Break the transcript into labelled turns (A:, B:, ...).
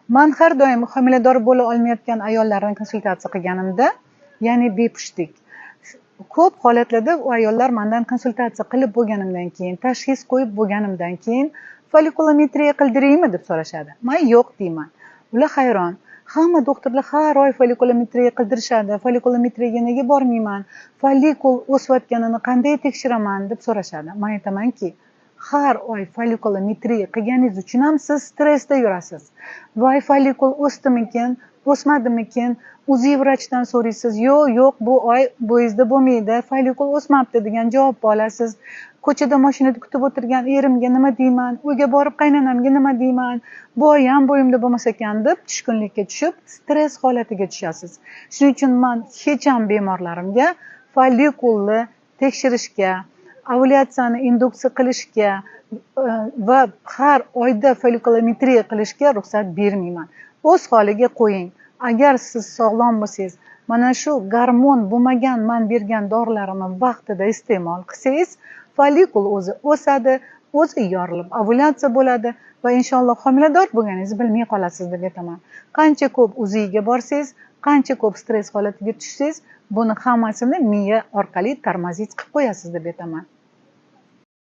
A: Man har doim homilador bo'la olmayotgan ayollarni konsultatsiya qilganimda, ya'ni bepushtlik, ko'p holatlarda u ayollar mandan konsultatsiya qilib bo'lganimdan keyin, tashxis qo'yib bo'lganimdan keyin follikulometriya qildiraymi deb so'rashadi. Man yo'q deyman. Ular hayron. Hamma doktorlar har oy follikulometriya qildirishadi, follikulometriyaga nega bormayman, follikul o'sayotganini qanday tekshiraman deb so'rashadi. Man aytamanki, har oy follikulometriya qilganingiz uchun ham siz stressda yurasiz. Voy, follikul o'sdimikin, o'smadimikin, УЗИ vrachdan so'raysiz, yo'q, yo'q, bu oy bo'yingizda bo'lmaydi, follikul o'smabdi degan javob olasiz. Ko'chada mashinada kutib o'tirgan erimga nima deyman, uyga borib qaynonamga nima deyman, bu oy ham bo'yimda bo'lmas ekan deb tushkunlikka tushib, stress holatiga tushasiz. Shuning uchun man hech ham bemorlarimga follikulni tekshirishga, ovulyatsiyani induksiya qilishga va har oyda follikulometriya qilishga ruxsat bermayman. O'z holiga qo'ying. Agar siz sog'lom bo'lsangiz, mana shu gormon bo'lmagan man bergan dorilarimni vaqtida iste'mol qilsangiz, follikul o'zi o'sadi, o'zi yorilib ovulyatsiya bo'ladi va inshaalloh homilador bo'lganingizni bilmay qolasiz deb aytaman. Qancha ko'p UZIga borsangiz, qancha ko'p stress holatiga tushsangiz, buni hammasini miya orqali тормозить qilib qo'yasiz deb aytaman.